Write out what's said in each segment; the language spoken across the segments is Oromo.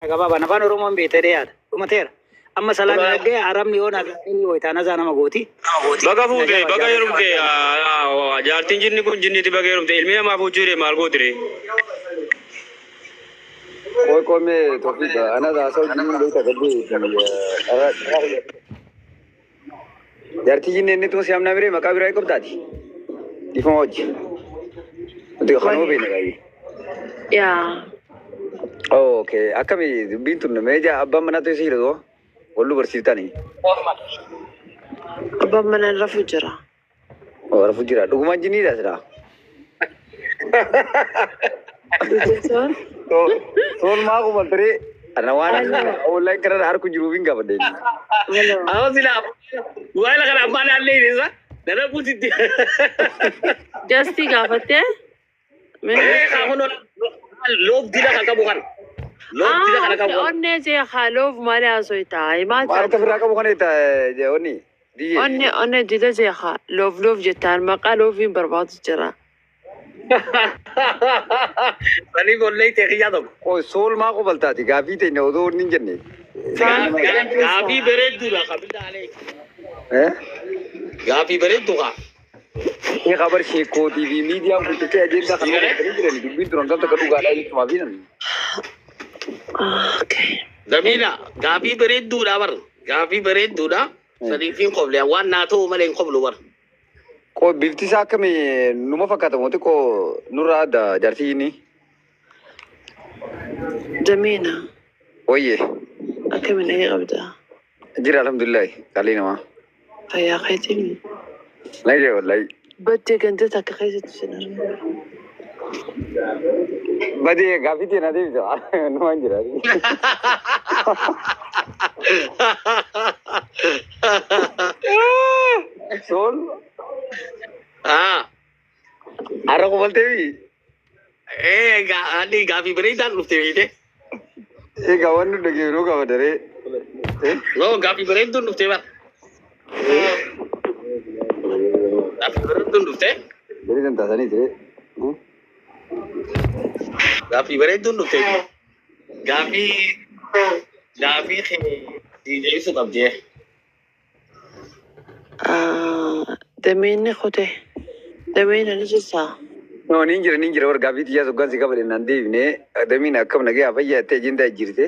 Gabaabaan afaan Oromoon beekte dhiyaata. Dhumateera. Amma salaamni dhaggee arabni yoo nagaa wayitaa nazaa nama gooti. Baga fuute, baga heerumte, jaartiin jinni kun jinniiti baga heerumte, ilmi namaa fuuchuu dee maal gootire? Qoy qoy mee Tawfiq ana haasa'u jinniin beekta gabbee jaartii jinni inni tun si'amnaa biree maqaa biraa qabdaati. Dhiifama hojii. Nuti kanuma beekna baay'ee. Yaa. Okay, akkami dubbiin tun mee abbaan manaa ta'e si jedhu walluu barsiiftanii. Abbaan manaa rafu jira. Rafu jira. Dhugumaan jinniidha silaa. Dubbisuun. Sool maa qubaltaree ana waan online kanarra harku jiruuf hin gaafadhe. Amma silaa waa'ee kana abbaan allee isa nana kuutitti. Jastii gaafattee? Loof dila kan qabu kana. Loof dila kana qabu kana. Onnee jee loof malee haasoftaa. Maal akka ofirraa qabu kana itti onni. Onnee onnee dila jee loof loof jettaan maqaa loofiin barbaadu jira. Sanii bollee ta'e kiyyaa tokko. Sool maa qubaltaati gaafii teenya odoo inni hin jenne. Gaafii bareedduudha qabila alee. Gaafii bareeddu kaa. Ni kabar sheekootii fi miidiyaan kun tuttee ajeenda kan godhatanii jiran dubbiin turan gamta akka dhugaadhaa jechumaa fi namni. Damiina gaafii bareedduudha bar. Gaafii bareedduudha. Saniif hin qoble waan naa ta'u malee hin qoblu bar. Qoo bifti isaa akkami numa fakkaata moo xiqqoo nurraa adda jaartii inni? Damiina. Wayye. Akkamiin dhagee qabda? Jira alhamdulillahi qalii namaa. Fayyaa keetiin. Nagee wallahi. Baddee ganda takka keessatti sin argina. Badee gaafii ta'e na deebisa numaan jira. Sool. Har'a qubalteefi? Ani gaafii bareedaan dhufte beekte. Egaa waan nu dhageenyu qaba daree. No gaafii bareedduun dhufte bar. Gaafii bareedduun dhufte. Bareedan taasanii ture. Gaafii bareedduun dhufte. Gaafii gaafii deebisuu qabdi. Damiinni kute. Damiina ni jirtaa? No niin jira niin jira war gaafii xiyyaa soggaan si qabadhe naan deebine damiin akkam nagee fayyaa jettee ajendaa jirte.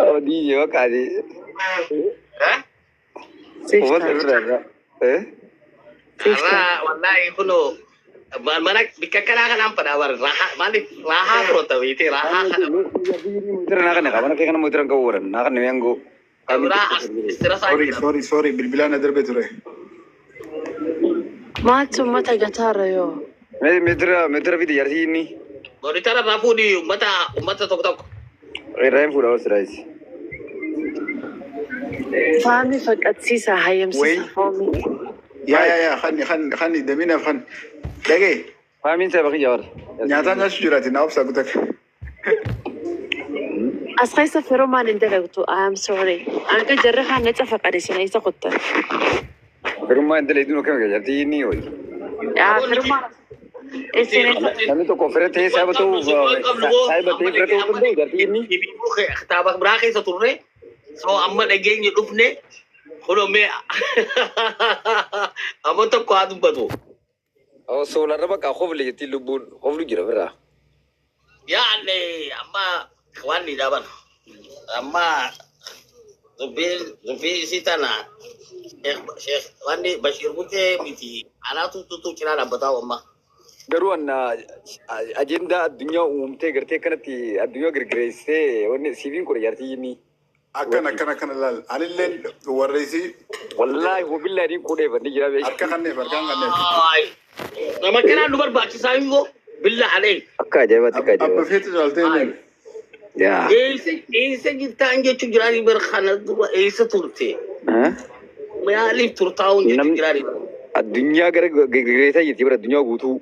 Oh DJ bakka ati. Uffata irraa. Arraa wallahi kunoo mana bikka kanaa kanaan fadhaa bar raahaa maaliif raahaa turota beekte raahaa kana. Motora naa kana qaba mana kee kana motora qabu waran naa kana mi'aangoo. Sorry, sorry, sorry. Bilbilaan na darbe ture. Maaltu uummata gataarra yoo? Meetira meetira fidi jaartii inni. Monitara irraa fuudhi uummata uummata tokko tokko. Irraa hin fuudha hoos raayisi. Faami faqatsiisa hayyamsiisa faami. Yaa yaa yaa kan kan kan daminaaf kan dhagee. Faamiin saba kiyya warra. Nyaataa nyaachuu jiraati na obsa guutak. As keessa firummaan hin dalagtu. I am sorry. Hanga jarri kaan na cafaqadhe isa kuttan. Firummaa hin dalayduu akkami jaartii inni hoyi. Yaa firummaan isin Namni tokko fira ta'ee saayiba ta'uuf saayiba ta'ee fira ta'uu danda'u jaartii inni. Kitaaba biraa keessa turre so amma dhageenye dhufne kunoo mee amma tokko haa dubbatu. Soolarra bakka hofle jettiin lubbuun hoflu jira birraa. Yaa alle amma waan ni dhaban amma dubbiin dubbii isii tana Sheekh wanni Bashiir Butee miti anaatu tuttuu cinaa dhaabbataa amma. Garuu anna ajendaa addunyaa uumtee gartee akkanatti addunyaa girgireessitee wanni siifiin godhe jaartii inni. Akkana akkana akkana laal. Anilleen warra isii. Wallaahi wabillahi ni kudheeffannee jira beeku. Harka kanneef harkaan kanneef. Nama kanaan nu barbaachisaa immoo billa alee. Akka ajaa'ibaatti akka Abba ajaa'ibaatti. feetu caaltee neen. Yaa. Eessa eessa jirtaan jechuun jiraanii bar kana dura eessa turte? Maaliif turtaa'uun jechuun jiraanii bar. Addunyaa gara girgireessaa jirti bara addunyaa guutuu.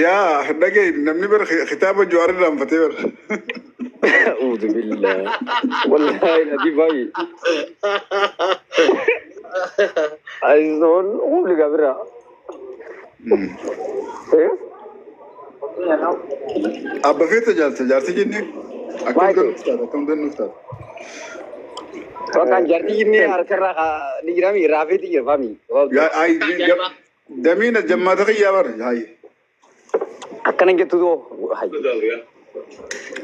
Yaa dhagee namni bara kitaaba Jawaar irraanfatee bara. Uudu billah. Wallaahi nadi baay'ee. Ayisoon humni gabira. Abba feeta jaarsa jaarsi jinni akkam dannuuf taata akkam dannuuf taata. Bakka jaartii jinni harkarraa ni jirami raafeeti jira fami. Ay damiina jammaata kiyyaa bara hayi. Akkana jettu doo.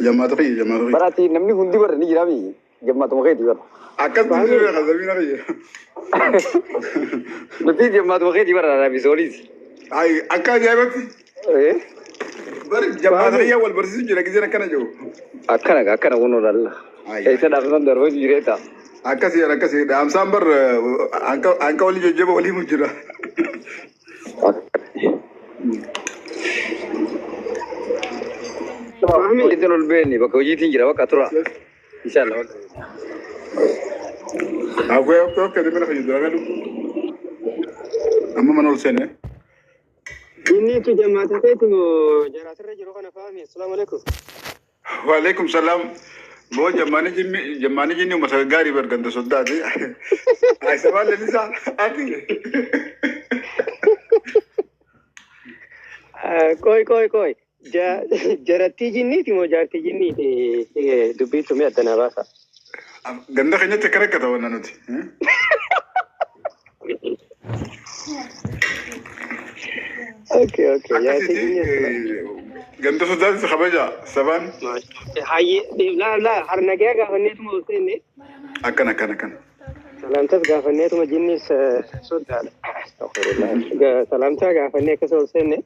Jammaata kiyya jammaata kiyya. Baraati namni hundi bara ni jirami jammaatuma keeti bara. Akkas ni jira damiina kiyya. Nuti jammaatuma keeti bara raafisoonis. Ay akka ajaa'ibatti. Bari jammaata kiyyaa wal barsiisu jira giseen akkana jiru. Akkana akkana kun olalla. Keessa dhaabsan darbee jireeta. Akkasii akkasii dhaamsaan bar anka walii jajjaba walii mu jira. Itti ol beeni bakka hojiitiin jira bakka tura. Inshallah. Akwai akwai akwai mana kaji dura galu. Amma mana ol seene. Inni tu jammaata keeti moo jaraatirra jiru kana fahami. Assalaamu alaikum. Wa alaikum salaam. Boo jammaani jinni uummata gaarii barganta soddaati. Ay sabaan lalisaa ati. Koi koi koi. Jarattii jinniiti moo jaartii jinniiti dubbii tumee addanaa baasa. Ganda keenyatti akka rakkata wanna nuti. Okay okay jaartii jinni. Ganda soddaati kabaja sabaan. Hayyee laa laa harnagee gaafanneetuma ol seenne. Akkana akkana akkana. Salaamtas gaafanneetuma jinnis soddaadha. Salaamtaa gaafannee akkas ol seenne.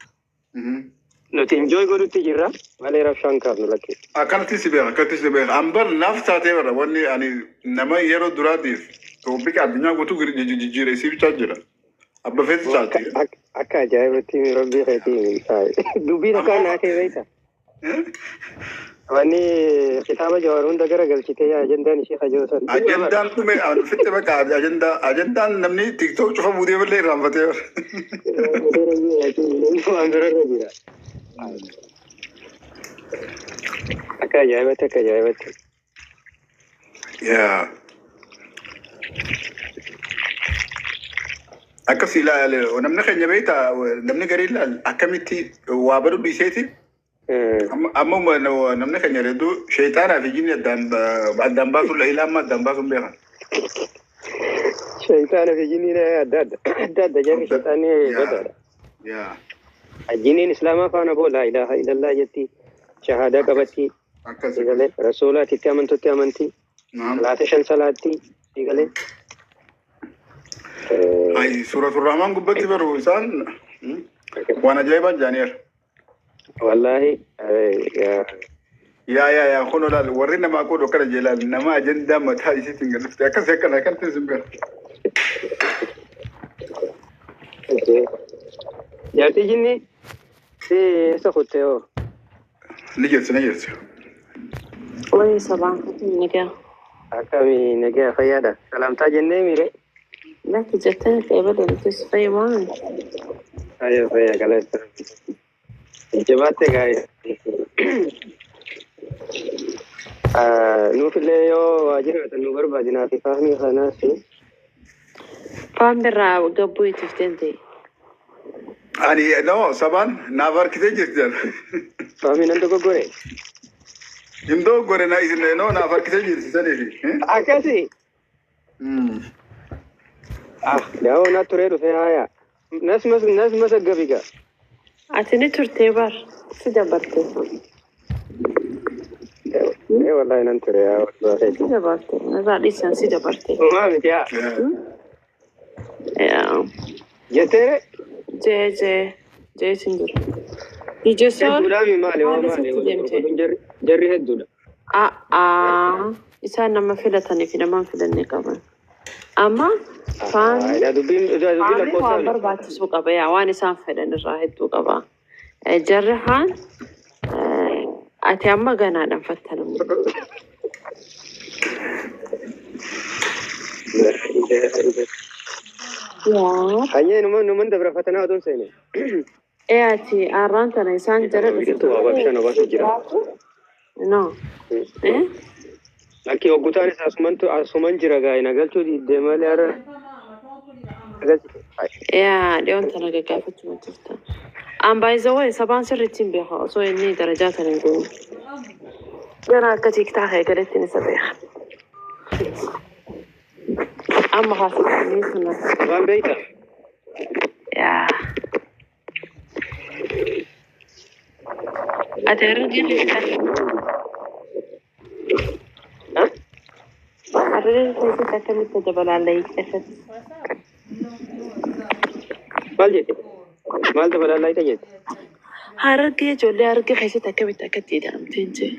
Nuti enjoy godhutti jirra malee rabshaan kaafnu lakkee. Akkanatti si beeka akkanatti si beeka. An bar naaf taatee bara wanni ani nama yeroo duraatiif toopika addunyaa guutuu jijjiire isii bichaa jira. Abba feeti taate. Akka ajaa'ibatti rabbii keetii dubbiin akka naa ta'e beekta. Wanni kitaaba Jawaar hunda gara galchitee ajandaan ishee kajoo san. Ajandaan dhume fitte bakka ajandaa ajandaan namni tiktok cufa buutee ballee irraanfatee bara. Waan birarra jira. Akka ajaa'ibatti akka ajaa'ibatti. Yaa. Akkas ilaale namni keenya beektaa namni garii ilaal akkamitti waa baruu dhiiseeti. Amma namni keenya hedduu sheexaanaa fi jinni addaan baasuun ilaa amma addaan baasuun beekan. Sheexaana fi jinni adda adda adda adda jarri sheexaanni badaadha. Jinniin islaamaa faana boo laa ilaaha illallah jetti shahaadaa qabatti. Egalee rasuulaatitti amantutti amanti. Salaata shan salaatti egalee. Ay suuratul Rahmaan gubbatti baruu isaan waan ajaa'ibaa jaani'eera. Wallahi yaa yaa yaa kun olaal warri namaa qoodu akkana jeelaal nama ajandaa mataa isiitiin gad dhufte akkasii akkana akkanatti isin beeka. Jaartii jinni si isa kutte hoo. Ni jirti ni jirti. Wayi sabaan nagaa. Akkami nagaa fayyaadha. Salaamtaa jennee miire. Lakki jettee ta'e badeeltus fayyumaan. Fayyaa fayyaa galateera. Jabaatte gaarii. Nuufillee yoo waa jiraatan nu barbaadinaa fi fahmii kanaas. Faan birraa gabbuu itti ta'e. Ani no sabaan naaf harkisee jirti jala. Fahmii nan dogoggore. Hin dogoggore na isin no naaf harkisee jirti saniifi. Akkasi. Ah, daawoo na turee dhufee haaya. Nas mas nas masaggabiga. Ati ni turtee bar si dabarte. Eh wallahi nan ture yaa wallahi. Si dabarte. Narraa dhiisan si dabarte. Uumaa miti yaa. Yaa. Jetteere. Jee jee jee sin jira. Ijosoon. Hedduudhaa mi maali waa maali jarri hedduudha. A'aa isaan nama filatanii fi nama hin filanne qaban. Amma faani waan barbaachisuu qaba yaa waan isaan fedhan irraa hedduu qaba. Jarri haan ati amma ganaadhaan fattanamu. Hayyee numan dabra fatanaa otoon seene. Ee ati arraan tana isaan jara Biqiltuu waa bishaan obaasuu jira. No. Lakki hoggutaanis asuman jira gaa'ina galchuu diddee malee har'a. Galchite. Yaa dhiyoon tana gaggaafachuu jirta. An baay'ee sabaan sirriitti hin beeku osoo inni darajaa tana hin goone. Gara akka TikTok eegaletti isa beeka. Amma haasofamee sana. Sabaan beektaa? Yaa. Ati harargee keessatti harargee keessatti akkamitti dabalaallee keessatti? Maal jette? Maal dabalaalaa isa jette? Harargee ijoollee harargee keessatti akkamitti akkatti jedhamte hin jee.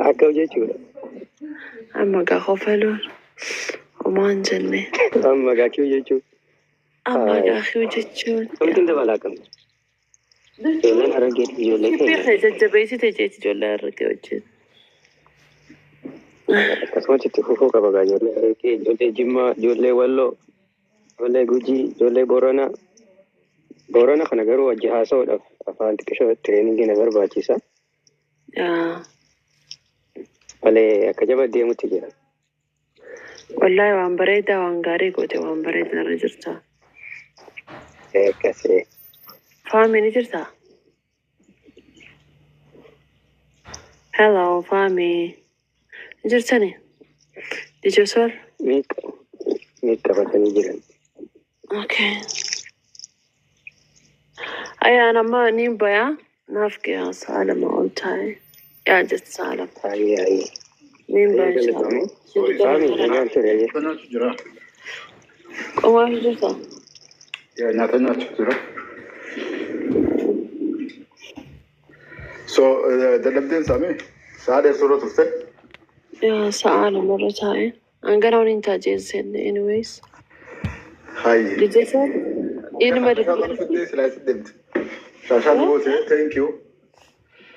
Akkam jechuudha. Amma gaa kofaluun homaa hin jenne. Amma gaakii jechuudha. Amma gaakii jechuun. Akkamittiin dabalaa qabna? Ijoolleen harargee ijoollee Kibbii keenya. kee jajjabeessite jeeti ijoollee harargee wajjin. Akkasumas itti fufuu qaba gaa ijoollee harargee, ijoollee Jimmaa, ijoollee Walloo, ijoollee Gujii, ijoollee Booranaa. Boorana kana garuu wajji haasa'uudhaaf afaan xiqqishoo training na barbaachisa. Yaa. Malee akka jaba deemutti jira. Wallaahi waan bareedaa waan gaarii goote waan bareedaa irra jirta. Akkasii. Faami ni jirta? Hello, Faami. Ni jirtani? Did you sol? Miik qabatanii jiran. Okay. Ayaan amma niin bayaa naaf gahaa sa'a 2 ol taa'e. Yaa jecha sa'a 2. Ayyee ayyee. Niin baya inshallah. Faami nagaan ture ayyee. Nyaata nyaachuu jira. Qomaa jirta? Yaa nyaata nyaachuu jira. So dadhabdeen saamee sa'a dheertuu irra turte. Yaa sa'a 2 irra taa'e. An gara waliin taajeen seenne anyways. Hayi. Did you say? Ilma Shaashaa dhuftee silaa itti deemte. Shaashaa goote thank you.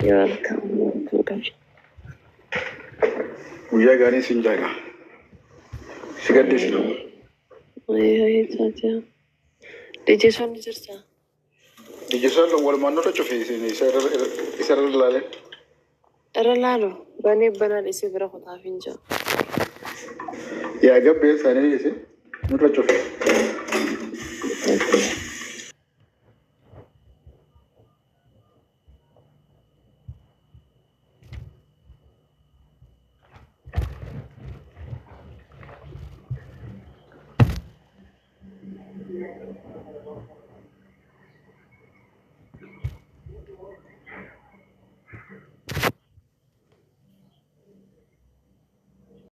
You're welcome. Welcome. Guyyaa gaarii siin jaaga. Si gaddisitu. Ayyee taatee. DJ son ni jirta? Dijisaan walumaan nurra cufe isa irra ilaale. Irra laalu banee banaan isii bira kutaaf hin jiru. Yaa gabbee isaanii dhiise nurra cufe. Okay.